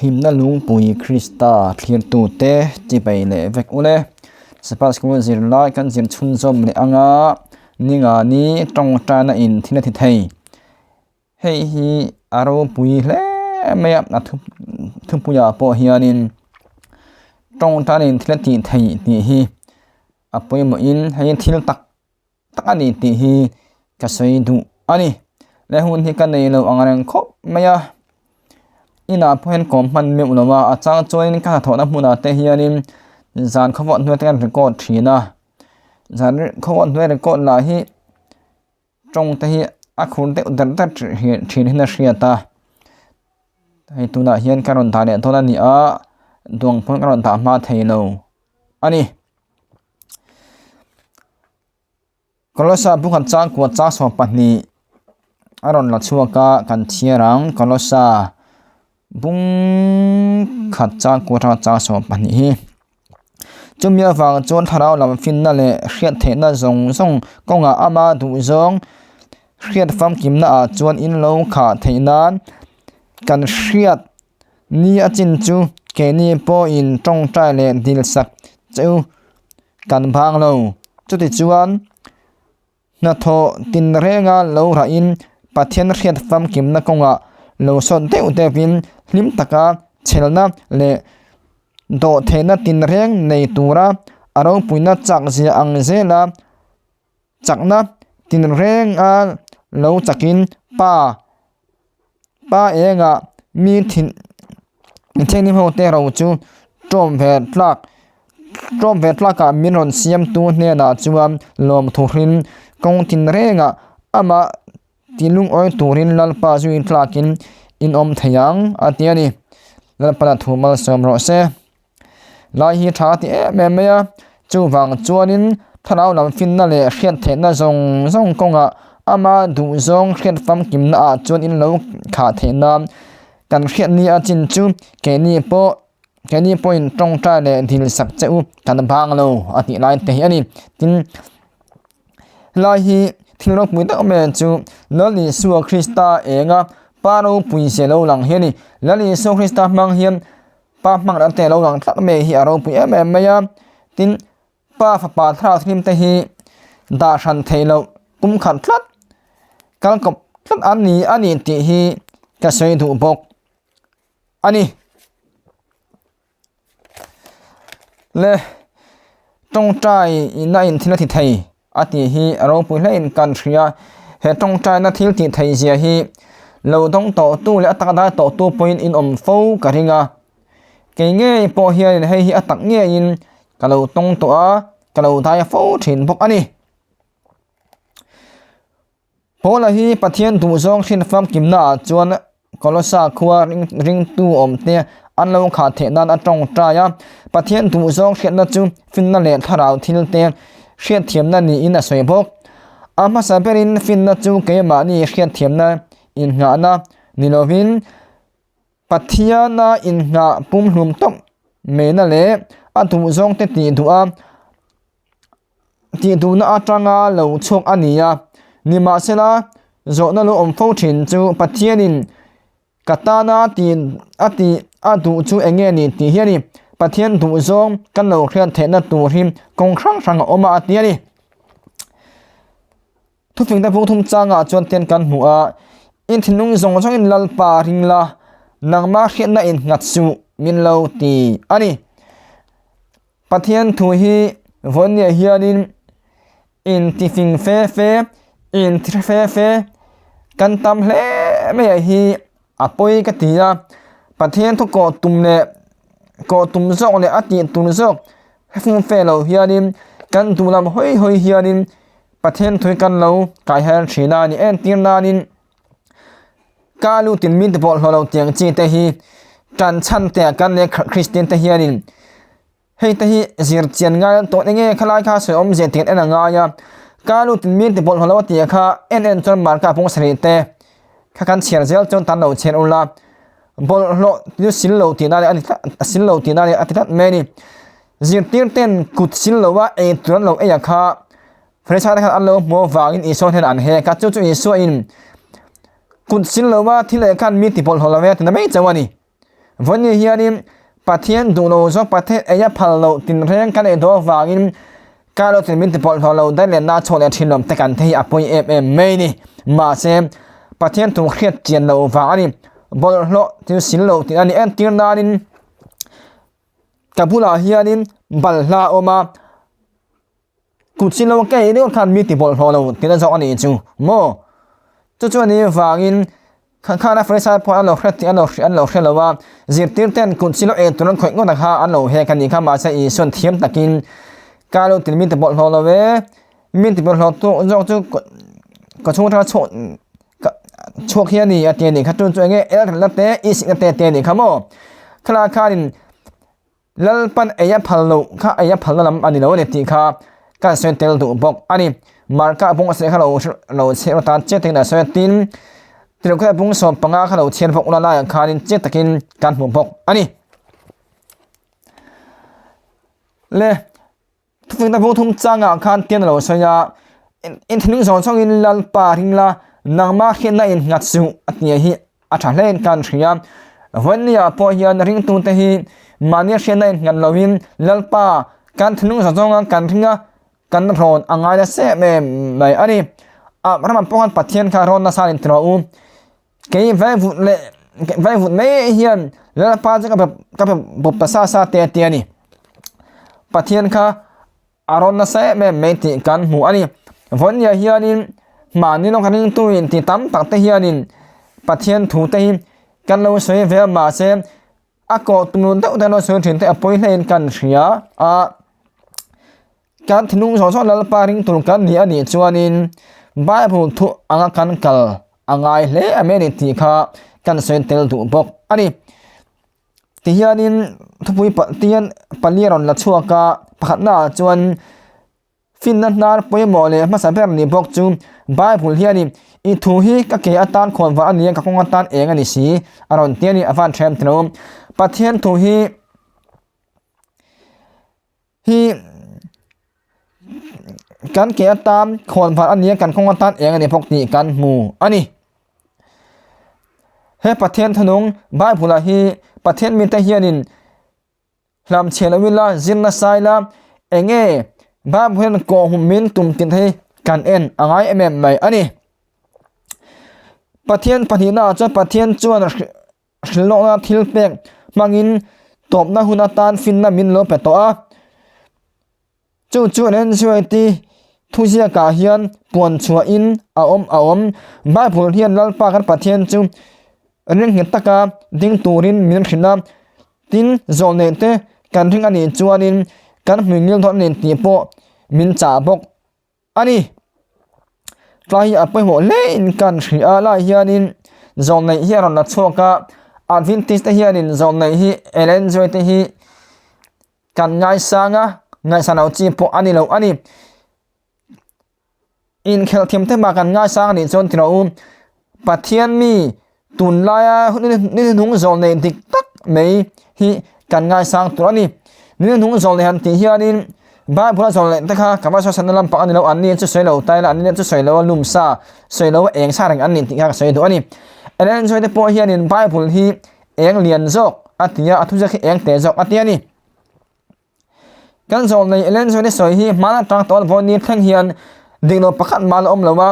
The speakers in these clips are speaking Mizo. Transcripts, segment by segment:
Himna lungpui Krista thlirtute chibai leh vek ule. Sabbath School zirlai kan zir chhunzawm leh anga ningani tawngtaina in thil a ti thei. Hei hi a ropui hle mai a, a thupuiah pawh hianin tawngtaina in thil a tih theih tih hi a pawimawhin hei thil tak tak a ni tih hi ka sawi duh a ni. Le hun hi ka nei lo ang reng khawp mai a, inah pawh hian kawm hman meuh lo a, a chang chuanin ka hnathawhna hmunah te hianin zan khawvawt hnuai te kan record thin a, zan khawvawt hnuai record lah hi tawng te hi a khur deuh der der thin hian a hriat a, hei tunah hian ka rawn dah leh dawn a ni a, duang pawn ka rawn dah hma thei lo a ni. Kolosa bukhat chang kua chang 12 a rawn la chhuak a kan chhiar ang Kolosa bung khat chang kua atanga chang 12 hi chumi avang chuan thlarau lam finna leh hriat theihna zawng zawng kawngah ama duhzawng hriat famkimna ah chuan in lo khah theih nan kan hriat Ni a chin chu keini pawhin tawngtai leh dilsak che u kan bang lo. Chutichuan, hnathawh tinrenga lo rahin Pathian hriat famkimna kawngah lo sawt deuh deuhin hlim taka chhelna leh dawhtheihna tinreng nei tura a ropuina chakzia ang zela chakna tinrenga lo chakin Pa Pa engah mi thin mithianghlim ho te ro chu ṭawm ve tlak ṭawm ve tlakah min rawn siamtu hnenah chuan lawmthu hrin kawng tinrengah amah ti lungawi turin Lalpa zui tlakin in awm thei ang a ti a ni. Lalpana thu malsawm rawh se. Lai hi tha ti em em mai a, chuvang chuanin thlarau lam finna leh hriat theihna zawng zawng kawngah ama duhzawng hriat famkimna ah chuan in lo khah theih nan kan hriat ni a chin chu keini pawh keini pawhin tawngtai leh dil sak che u kan bang lo a tih lai te hi a ni. Tin, helai hi thil ropui deuh mai chu Lal Isua Krista enga pa ropui zia lo lang hi a ni. Lal Isua Krista hmang hian Pa hmang ram te lo lang tlat mai hi a ropui em em mai a, tin pa fapa thlarau thlim te hi dah hran theih loh kum khat tlat kal kawp tlat an ni a ni tih hi ka sawi duh bawk a ni. Le tawngtai in a inthil a ti thei a tih hi a ropui hlein kan hria he tawngtaina thil tih theih zia hi lo dawng tawh tu leh a tak dai tawh tu pawhin in awm fo ka ring a kei ngei pawh hianin hei hi a tak ngeiin ka lo tawng tawh a ka lo dai fo thin bawk a ni. Paula hi Pathian duhzawng hrin famkimna ah chuan Kolosa khua ringtu awmte an lo khah theih nan a tawngtai a. Pathian duhzawng hriatna chu finna leh thlarau thil te hriatthiamna niin a sawi bawk. A hmasa berin finna chu keimahni hriatthiamna inngahna ni lovin Pathiana inngah pumhlum tawp meina leh a duhzawng te tih duh a Tih duhna atanga lo chhuak a ni a, nimahsela zawhna lo awm fo thin chu Pathianin ka tana tih a tih a duh chu eng nge ni tih hi a ni. Pathian duh zawng kan lo hriat theihna tur hi kawng hrang hrang a awm a a ti a ni. Thufingte bung thum changah chuan ten kan hmu a, In thinlung zawng zawngin Lalpa ring la, nangmah hriatna innghat suh min lo ti a ni. Pathian thu hi vawinia hianin intifing fe fe, inthre fe fe kan tam hle mai ah hi a pawi ka ti a. Pathian thu kawh tum leh kawh tum zawk leh a tih tur zawk fum fe lo hianin kan duh lam hawi hawi hianin Pathian thu hi kan lo kai her thin a ni. Entir nanin Ka lu tin min ti bawlhhlawh lo tiang chi te hi tan chhan te ah kan leh Kristian te hianin hei te hi zir chian ngai an tawh enge khalai kha sawi awmzia tih kan en a ngai a, ka lu tin min ti bawlhhlawh lo a tih kha en en chuan marka pawng sarih te kha kan chhiar zel chuan tan lo chhiar ula bawlhhlawh chu sil lo tih na a ni tlat a sil lo tih na a ti tlat mai a ni zirtir ten kut sil lo a ei tur an lo ei a kha Farisai te khan an lo hmu avangin Isua hian an hek a, chu chu Isua in kut sil lo va thil leh khan mi ti bawlhhlawh lo ve a ti na mai chauh a ni. Vawiin hianin Pathian duh lo zawk Pathian eia phal loh tinreng kan ei dawn avangin ka lo tin min ti bawlhhlawh lo daih leh na chhuak leh thin lawm te kan te hi a pawi em em mai a ni. Mahse, Pathian thu hriat chian loh vang a ni. Bawlhhlawh thil sil loh tih a ni. Entir nanin ka bulah hianin balhla a awm a, Kut si lo kei deuh khan mi ti bawlhhlawh lo tihna zawk a nih chu maw? Chu chu a nih vangin khan khana Farisai pawh an lo hre tih an lo an lo hre lo a, zirtir ten kut si lo eng tur an khawih ngawt ang kha an lo hek a nih kha mahse Isuan thiam takin ka lo tin mi ti bawlhhlawh lo e, mi ti bawlhhlawh tu zawk chu ka chhung atanga chhuak chhuak hi a ni a ti a nih kha chu chu enge elrelna te isihna te te a nih kha maw? Khilai khanin Lalpan ei a phal loh kha ei a phalna lam a ni lo a ni tih kha kan sawi tel duh bawk a ni. Marka bung a sawi kha lo lo chhiar atan chiang takin a sawi a, tin Tirhkoh bung 15 kha lo chhiar bawk ula laiah khanin chiang takin kan hmu bawk a ni. Le Thuthlungna bung thum changah khan tian a lo sawi a, In thinlung zawng zawngin Lalpa ring la, nangmah hriatna in nghat suh a tih hi a tha hlein kan hria. Vawinia pawh hian ringtute hi mahni hriatna in nghat loin Lalpa kan thinlung zawng zawnga kan ring a, kan rawn a ngai nasa em em mai a ni. Abraham pawh khan Pathian kha rawn nasa in ti rawh u. Kei vaivut leh vaivut mai hian Lalpa chu ka be ka be bawp ta sa sa te a ti a ni. Pathian kha a rawn nasa em em mai tih kan hmu a ni. Vawinia hianin mahni lawng kan ringtuin ti tam tak te hianin Pathian thu te hi kan lo sawi ve a mahse a kawh tum lo deuh deuh lo sawi thin te a pawi hlein kan hria a. Kan thinlung zawng zawng Lalpa ring tur kan ni a nih chuanin Bible thu anga kan kal a ngai hle a mai a ni tih kha kan sawi tel duh bawk a ni. Tihianin thupui tihian pali a rawn la chhuak a, pakhatnaah chuan finna hnar pawimawh leh hmasa ber ni bawk chu Bible hianin i thu hi ka ke atan khawn vah a ni a, ka kawng atan eng a ni si a rawn ti a ni, a van ṭhem tilo. Pathian thu hi Hi kan ke atan khawn var a ni a, kan kawng atan eng a ni bawk tih kan hmu a ni. He Pathian thunung Bible ah hi Pathian mite hianin hlamchhiah lo ila zir nasa ila enge Bible hian kawhhum min tum tih hi kan en a ngai em em mai a ni. Pathian pahnihna ah chuan Pathian chuan Hrilhlawkna thil pek hmangin tawpna hun atan finna min lo pe tawh a. Chu chu NZYT thuziakah hian puan chhuahin a awm a awm. Bible hian Lalpa kan Pathian chu ring nghet taka ding turin min hrilh a. Tin, zawlneih te kan ring a nih chuanin kan hmuingil dawn a ni tih pawh min chah bawk. A ni. Tlai hi a pawimawh hle in kan hria a, lai hianin zawlneih hi a rawn la chhuak a, Adventist te hianin zawlneih hi Ellen Joy te hi kan ngaisang a, ngaihsan loh chi pawh a ni lo a ni. Inkhelh thiam te mah kan ngaisang a nih chuan ti rawh u, Pathian mi tunlaia ni hnuhnung zawlneih dik tak mai hi kan ngaisang tur a ni. Ni hnuhnung zawlneih han tih hianin Bible a zawlneih te kha ka va sawisanna lampang a ni lo, an ni chu sawi lo taila, an ni chu sawi lo a lum sa, sawi lo a eng sa reng an ni tih kha ka sawi duh a ni. Ellen Joy te pawh hianin Bible hi eng lian zawk a ti a, a thuziak hi eng te zawk a ti a ni. Kan zawlneih Ellen Joy te sawi hi hmana tang tawh vawiin thleng hian diklo pakhat mah la awm lo a,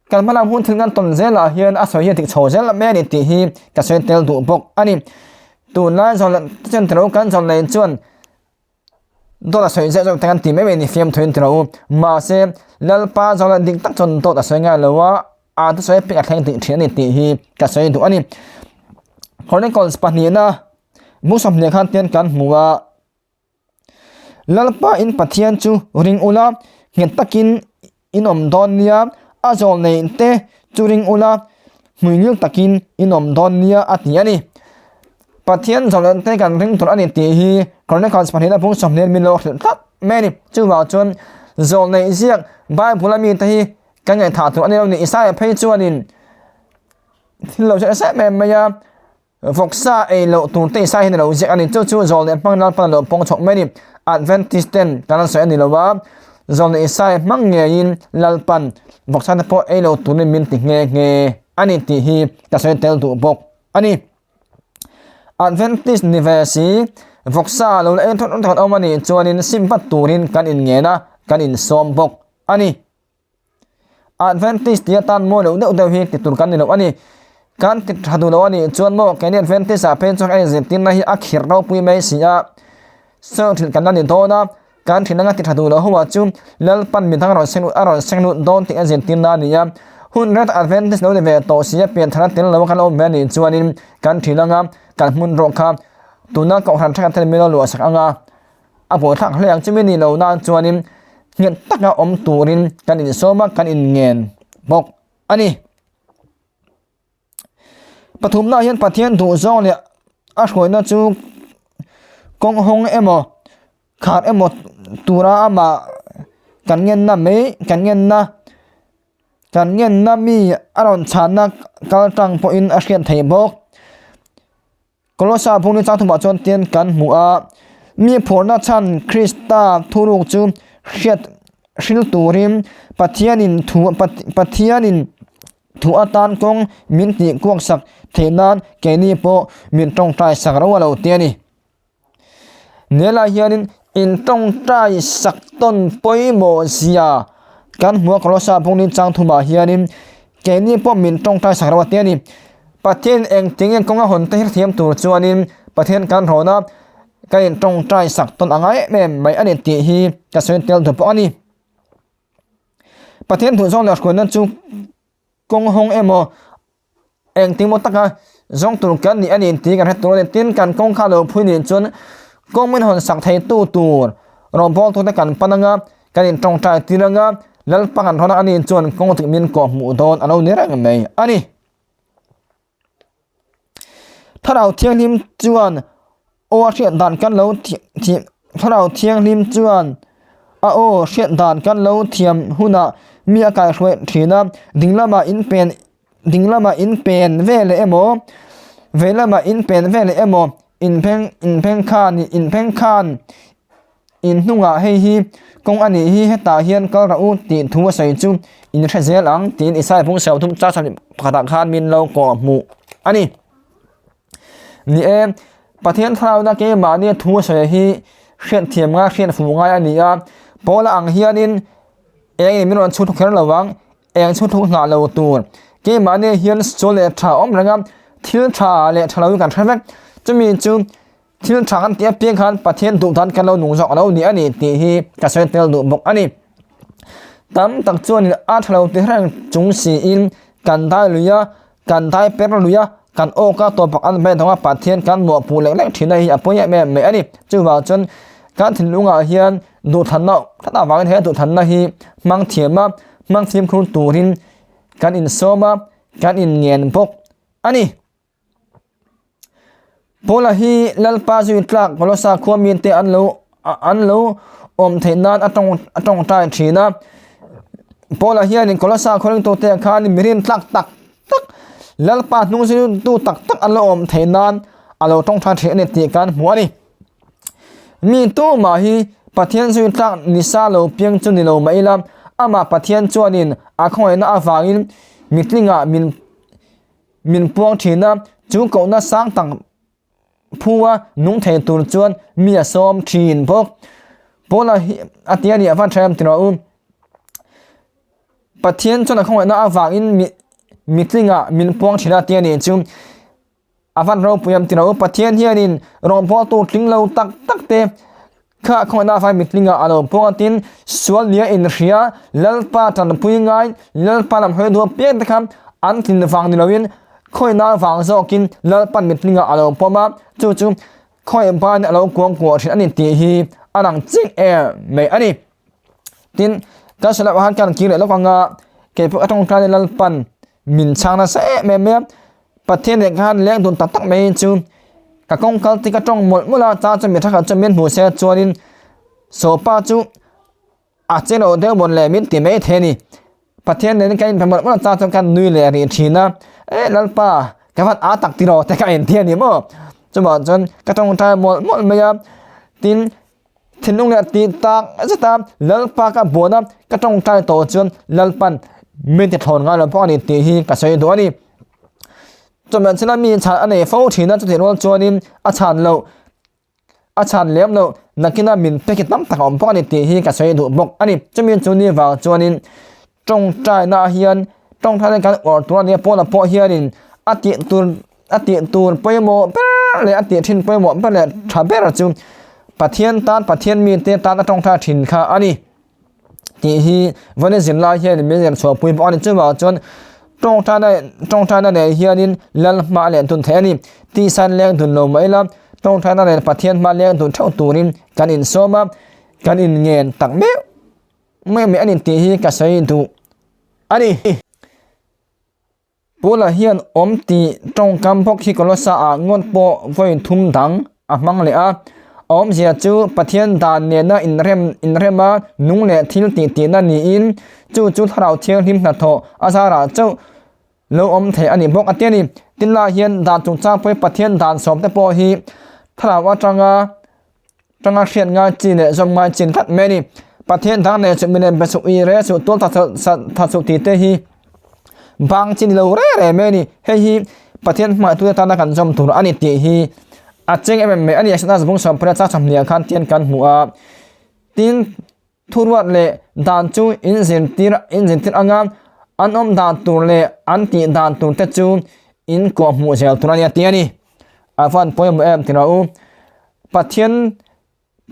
Kan hmalam hun thil kan tawn zelah hian a sawi hi a dik chho zel mai a ni tih hi ka sawi tel duh bawk a ni. Tunlai zawn leh chuan tilo kan zawn leh chuan dawt a sawi zeuh zeuh te kan ti mai mai a ni fiamthu in tilo u. Mahse Lalpa zawn leh dik tak chuan dawt a sawi ngai lo a, a thusawi piak a thleng dik thin a ni tih hi ka sawi duh a ni. Chronicles pahnihna bung 20 khan tian kan hmu a. Lalpa in Pathian chu ring ula, nghet takin in awm dawn nia, a zawl nei te chu ring ula, hmuingil takin in awm dawn nia a ti a ni. Pathian zawl te kan ring tur a ni tih hi Chronicles pahnihna bung 20 min lo hrilh tlat mai a ni. Chuvang chuan zawl neih ziak Bible a mite hi kan ngaihthah tur a ni lo ni. Isaiah phei chuanin thil lo hre em em mai a. Vawksa ei loh tur te Isaiah hian a lo ziak a ni. Chu chu zawlnei hmang Lalpan a lo pawng chhuak mai a ni. Adventist ten kan han sawi a ni lo a, zawlnei Isaiah hmang ngeiin Lalpan vawksa te pawh ei lo turin min ti nghe nghe a ni tih hi ka sawi tel duh bawk a ni. Adventist ni ve si, vawksa lo la eng thawt thawt awm a nih chuanin sim vat turin kan inngen a, kan insawm bawk a ni. Adventist tih atan mawi loh deuh deuh hi ti tur kan ni lo a ni. Kan ti tha duh lo a nih chuan maw keini Adventist ah phei chuan a inzirtirna hi a khirh ropui mai si a, sawi thin kan la ni dawn a, kan thin anga ti tha duh loh ho ah chu Lalpan midang a rawn seng a rawn seng lut dawn tih a zirtirna a ni a. Hun ret Adventist lo ni ve tawh si a pianthar a tel lo a kan awm ve a nih chuanin kan thin anga kan hmun rawh kha tuna kohhran thenkhat ten min lo luahsak anga a buaithlak hle ang chumi ni lo nan chuanin nghet taka awm turin kan insawm a kan inngen bawk a ni. Pathumna hian Pathian duhzawng leh a hruaina chu kawng hawng emaw khar emaw tura amah kan ngenna mai kan ngenna kan ngenna mi a rawn chhanna kal tang pawhin a hriat theih bawk. Kolosa phung ni chang thumah chuan tian kan hmu a, mi phurna chhan Krista thuruk chu hriat hril turin Pathianin thu Pathianin thu atan kawng min tih kuak sak theih nan keini pawh min tawngtai sak ro a lo ti a ni. Nela hianin intawngtai sak tawn pawimawh zia kan hmu a Kolosa phung ni chang thumah hianin keini pawh min tawngtai sak ro a ti a ni. Pathian engtin nge kawnga hawn te hrethiam tur chuanin Pathian kan rawn a, kan intawngtai sak tawn a ngai em em mai a ni tih hi ka sawi tel duh pawh a ni. Pathian duhzawng leh hruaina chu kawng hawng emaw engtin maw taka zawng tur kan nih a ni tih kan hre tur a ni. Tin, kan kawng kha lo phui nih chuan kawng min hawn sak theitu tur rawngbawltu te kan pan anga kan intawngtai tir anga Lalpa kan rawn a nih chuan kawng dik min kawhhmuh dawn a lo ni reng mai a ni. Thlarau Thianghlim chuan aw a hriat dan kan lo Thlarau Thianghlim chuan a aw hriat dan kan lo thiam hunah mi a kaihruai thin a, ding lamah in pen ding lamah in pen ve leh emaw vei lamah in pen ve leh emaw inpheng inpheng khan inpheng khan In hnungah hei hi kawng a nih hi hetah hian kal rah u tih thu a sawi chu in hre zel ang tiin Isaiah phung siam thum char chhan pakhatah khan min lo kawh hmuh a ni. Ni e, Pathian Thlarauna keimahni thu a sawi hi hriatthiam ngai hriat fuh ngai a ni a, Paula ang hianin eng in min rawn chhut kher lo ang, eng chhut thu nghah lo tur. Keimahni hian sual leh tha awm reng a, thil tha leh tha lo hi kan hre vek. Chumi chu Thil tha kan tih apiang khan Pathian duh dan kan lo nung zawk lo ni a ni tih hi ka sawi tel duh bawk a ni. Tam tak chuanin a tha lo ti reng chung siin kan dai lui a, kan dai per lui a, kan awka tawp an hmeh thawng a Pathian kan mawhpuh lek lek thin a hi a pawi em em mai a ni. Chuvang chuan kan thinlungah hian duhthanna that avangin he duhthanna hi hmang thiam a, hmang fimkhur turin kan insawm a, kan inngen bawk a ni. Paula hi Lalpa zui tlak Kolosa khua mite an lo an lo awm theih nan a tawng a tawngtai thin a. Paula hianin Kolosa khaw ringtute ah khan mirin tlak tak tak Lalpa hnung zuitu tak tak an lo awm theih nan a lo tawngtai thin a ni tih kan hmu a ni. Mi tumah hi Pathian zui tlak nisa lo piang chu ni lo mah ila amah Pathian chuanin a khawngaihna avangin mitlingah min Min puang thin a, chu kohna sang tak phu a nung thei tur chuan mi a sawm thin bawk. Paula hi a ti a nih a van tha em ti rawh u. Pathian chuan a khawngaihna avangin mi mitlingah min puang thin a ti a nih chu a van ropui em ti rawh u. Pathian hianin rawngbawltu tling lo tak tak te Kha khawngaihna avai mitlingah a lo pawng a tin, sual nia inhria, Lalpa tanpui ngai, Lalpa lam hawi duh apiang te kha an tlin vang ni loin khawngaihna vang zawkin Lalpan mitlingah a lo pawm a, chu chu khawngaih banin a lo kuang kuah thin a ni tih hi a lang chiang em mai a ni. Tin, kan sawi loh khan kan kir leh lawk ang a, keipawh ka tawngtai Lalpan min chhang nasa em em mai a, Pathian leh khan leng dun tak tak mai chu ka kawng kal te ka tawng mawlh mawlh a ta chuan mi thakhat chuan min hmu se chuanin sawpa chu a che lo deuh mawn leh min ti mai thei a ni. Pathian nen kan inpe mawlh mawlh a ta chuan kan nui leh rih thin a, e Lalpa ka van a tak tiraw te ka inti a ni maw? Chuvang chuan ka tawngtai mawlh mawlh mai a, tin Thinlung leh tih tak zet a Lalpa ka buan a, ka tawngtai tawh chuan Lalpan min ti thlawn ngai lo bawk a ni tih hi ka sawi duh a ni. Chawhmeh chhela mi chhan a nei fo thin a, chutih rual chuanin a chhan loh a chhan lem loh nakina min pek hi tam tak a awm bawk a ni tih hi ka sawi duh bawk a ni. Chumi chu ni vang chuanin tawngtaina ah hian tawngtaina kan awrh tur a nia Paula pawh hianin a tih tur a tih tur pawimawh ber leh a tih thin pawimawh ber leh tha ber chu Pathian tan Pathian mite tan a tawngtai thin kha a ni. Tih hi vawiin zirlai hian min zir chhuah pui bawk a ni. Chuvang chuan tawngtaina tawngtaina nen hianin lal hma leh dun theih a ni. Tisan leng dun lo mai ila tawngtaina nen Pathian hma leng dun theuh turin kan insawm a, kan inngen tak meuh meuh mai a ni tih hi ka sawi duh a ni. Paula hian awm tih tawngkam bawk hi Kolossa ah ngawt pawh vawi thum dang a hmang leh a. A awmzia chu Pathian dan nena inrem inrema nung leh thil tih tihna niin chu chu Thlarau Thianghlim hnathawh a zarah chauh lo awm thei a ni bawk a ti a ni. Tinlai hian dan chungchang pawhin Pathian dan sawm te pawh hi Thlarau atanga Tanga hriat ngai chi leh zawm ngai chin tlat mai a ni. Pathian dang leh chu milem be suh i re suh tual tha suh tih te hi bang chi ni lo re re mai a ni. Hei hi Pathian hmangaihtu atana kan zawm tur a ni tih hi a cheng em em mai a ni. Exodus bung sawmpariat chang sawmhnih ah khan tian kan hmu a. Tin, thuruat leh dan chu in zirtir in zirtir anga an awm dan tur leh an tih dan tur te chu in kuah hmuh zel tur a ni a ti a ni. A van pawimawh em tih rawh u. Pathian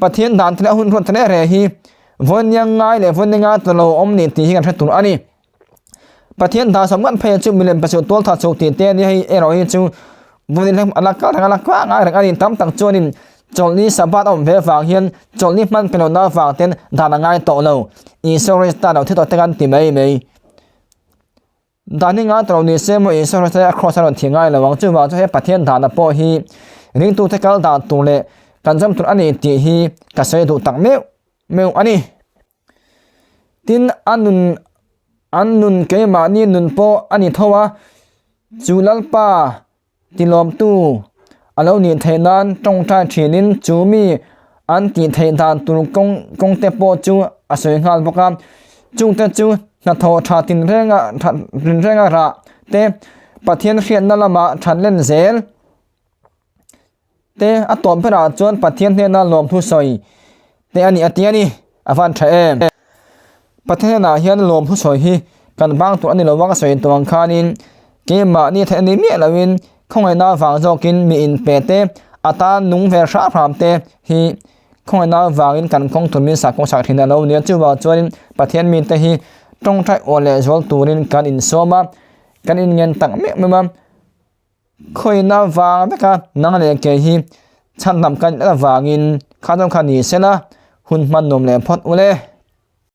Pathian dan te leh a hun ruat te leh reh hi vawinia ngai leh vawinia ngai ta lo awm ni tih hi kan hre tur a ni. Pathian dan sawm ngat phei chu milem pasuk tual tha chuk tih te a ni hei erawh hi chu vawiin hleng a la kal reng a la kal ngai reng a ni. Tam tak chuanin chawlhni Sabbath a awm ve vang hian chawlhni hman pe lohna avang ten dan a ngai tawh lo. Isua Krista lo thi tawh te kan ti mai mai. Dan hi ngai tawh lo ni se maw Isua Krista hi a cross a rawn thih ngai lo ang. Chuvang chu he Pathian dana pawh hi ringtute kal dan tur leh kan zawm tur a ni tih hi ka sawi duh tak meuh meuh a ni. Tin, a nun an nun keimahni nun pawh a ni tho a, chu Lalpa Tilawmtu a lo nih theih nan tawngtai thinin chu mi an tih theih dan tur kawng kawngte pawh chu a sawi nghal bawk a. Chungte chu hnathawh tha tinrenga tha tinrenga rah te Pathian hriatna lamah that len zel te a tawp berah chuan Pathian hnena lawmthu sawi te a ni a ti a ni. A van tha em! Pathian hnenah hian lawmthu sawi hi kan vang tur a ni lo a, ka sawi tawh ang khanin keimahni theih a ni miah loin khawngaihna vang zawkin mi inpe te a tan nung ve hrah hram te hi khawngaihna vangin kan kawng tur min sak kawng sak thin a lo nia. Chuvang chuanin Pathian mite hi tawngtai aw leh zual turin kan insawm a, kan inngen tak meuh meuh a. Khawina vang veka nang leh kei hi chhan lam kan avangin kha zawng kha ni sela hun hman nuam leh phawt ule.